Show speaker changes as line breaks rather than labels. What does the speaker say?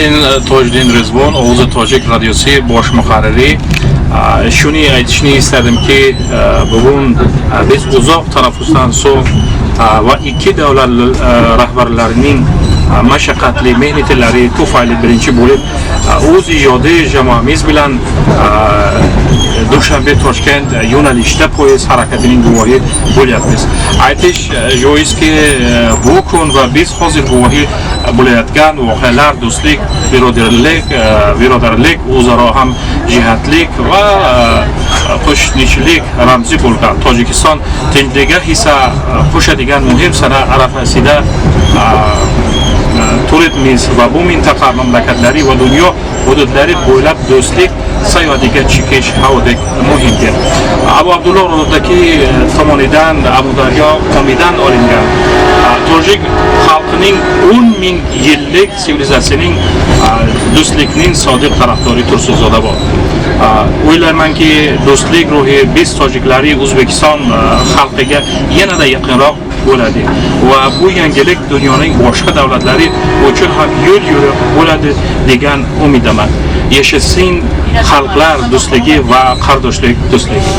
Men Tojiddin Rizvon, Ovozi Tojik radiosi bosh muharriri. Shuni aytishni istadimki, bugun biz uzoq tanaffusdan so'ng va ikki davlat rahbarlarining mashaqqatli mehnatlari tufayli birinchi bo'lib o'z ijodiy jamoamiz bilan Dushanbe Toshkent yo'nalishida poyezd harakatining guvohi bo'lyapmiz. Aytish joizki, bu kun va biz hozir guvohi bo'layotgan voqealar do'stlik, birodarlik, o'zaro hamjihatlik va qo'shnichilik ramzi bo'lgan Tojikiston tinchligiga hissa qo'shadigan muhim sana arafasida turibmiz va bu mintaqa mamlakatlari va dunyo hududlari bo'ylab do'stlik sayohatiga chiqish havodek muhimdir. Abu Abdulloh Rudaki tomonidan Amudaryo qomidan olingan tojik xalqining 10 ming yillik sivilizatsiyaning, do'stlikning sodiq tarafdori Tursunzoda bor. O'ylaymanki, do'stlik ruhi biz tojiklari O'zbekiston xalqiga yanada yaqinroq bo'ladi va bu yangilik dunyoning boshqa davlatlari uchun ham yo'l yo'riq bo'ladi degan umiddaman. Yashasin xalqlar do'stligi va qardoshlik do'stligi.